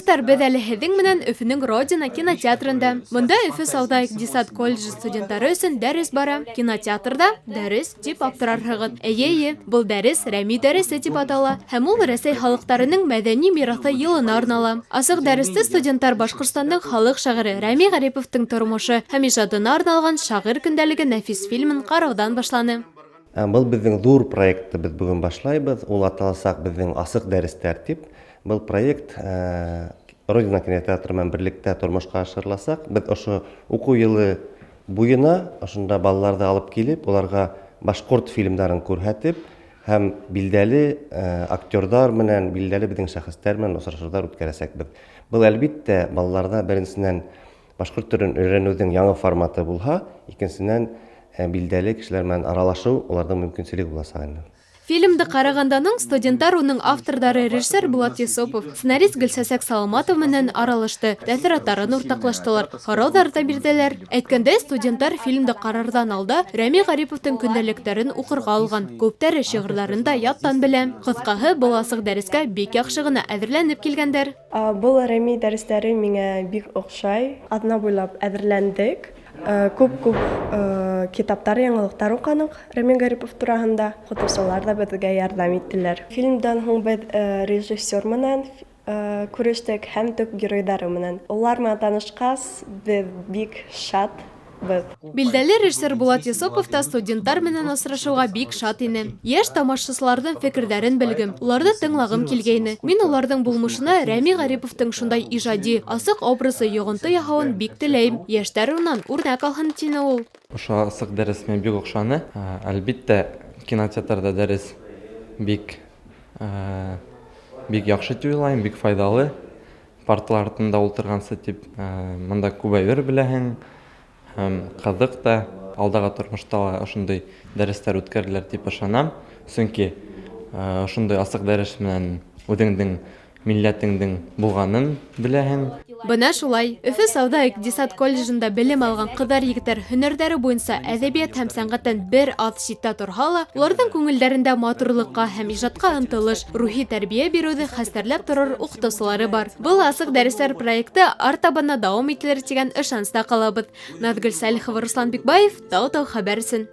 Дуҫтар, беҙ әле һеҙҙең менән Өфөнөң Родина кинотеатрында. Бында Өфө сауҙа-иҡтисад колледжы студенттары өсөн дәрес бара. Кинотеатрҙа дәрес тип аптырарһығыҙ. Эйе, эйе, был дәрес Рәми дәресе тип атала һәм ул Рәсәй халыҡтарының мәҙәни мираҫы йылына арнала. Асыҡ дәресте студенттар Башҡортостандың халыҡ шағиры Рәми Ғариповтың тормошо һәм ижадына арналған Шағир көндәлеге нәфис фильмын ҡарауҙан башланы. Был беҙҙең ҙур проектты беҙ бөгөн башлайбыҙ. Ул аталасаҡ беҙҙең асыҡ дәрестәр тип. Был проект Родина кинотеатры менән берлектә тормошҡа ашырыласаҡ. Беҙ ошо уҡыу йылы буйына ошонда балаларҙы алып килеп, уларға башҡорт фильмдарын күрһәтеп һәм билдәле актерҙар менән, билдәле беҙҙең шәхестәр менән осрашыуҙар үткәрәсәкбеҙ. Был, әлбиттә, балаларҙа беренсенән башҡорт телен өйрәнеүҙең яңы форматы булһа, икенсенән, билдәле кешеләр менән аралашыу уларҙың мөмкинселеге буласаҡ инде. Фильмды ҡарағандан һуң студенттар уның авторҙары режиссер Булат Йосопов, сценарист Гөлсәсәк Саламатова менән аралашты, тәьҫораттарын уртаҡлаштылар, һорауҙар ҙа бирҙеләр. Әйткәндәй, студенттар фильмды ҡарарҙан алда Рәми Ғариповтың көндәлектәрен уҡырға алған, күптәре шиғырҙарын да яттан белә. Ҡыҫҡаһы, был асыҡ дәрескә бик яҡшы ғына әҙерләнеп килгәндәр. Был Рәми дәрестәре миңә бик оҡшай. Аҙна буйлап әҙерләндек. Күп-күп китаптар, яңылыҡтар уҡыныҡ Рәми Ғарипов тураһында. Уҡытыусылар ҙа беҙгә ярҙам иттеләр. Фильмдан һуң беҙ режиссер менән күрештек һәм төп геройҙары менән. Улар менән танышҡас, беҙ бик шатбыҙ. Билдәле режиссер Булат Йосопов та студенттар менән осрашыуға бик шат ине. Йәш тамашасыларҙың фекерҙәрен белгем, уларҙы тыңлағым килгәйне. Мин уларҙың булмышына Рәми Ғариповтың шундай ижади, асыҡ образы йоғонто яһауын бик теләйем. Йәштәр унан үрнәк алһын, тине ул. Ошо асыҡ дәрес миңә бик оҡшаны. Әлбиттә, кинотеатрҙа дәрес бик яҡшы тип уйлайым, бик файҙалы. Парталар артында ултырғансы тип, бында күп әйбер беләһең. Һәм ҡыҙыҡ та, алдағы тормошта ла ошондай дәрестәр үткәрелер тип ышанам. Сөнки ошондай асыҡ дәрес менән үҙеңдең милләтеңдең булғанын беләһең. Бына шулай, Өфө сауҙа-иҡтисад колледжында белем алған ҡыҙҙар-егеттәр һөнәрҙәре буйынса әҙәбиәт һәм сәнғәттән бер аҙ ситтә торһа ла, уларҙың күңелдәрендә матурлыҡҡа һәм ижадҡа ынтылыш, рухи тәрбиә биреүҙе хәстәрләп торор уҡытыусылары бар. Был асыҡ дәрестәр проекты артабан да дауам ителер тигән ышаныста ҡалабыҙ. Наҙгөл Сәлихова, Руслан Бикбаев, Тау-Тау хәбәр өсөн.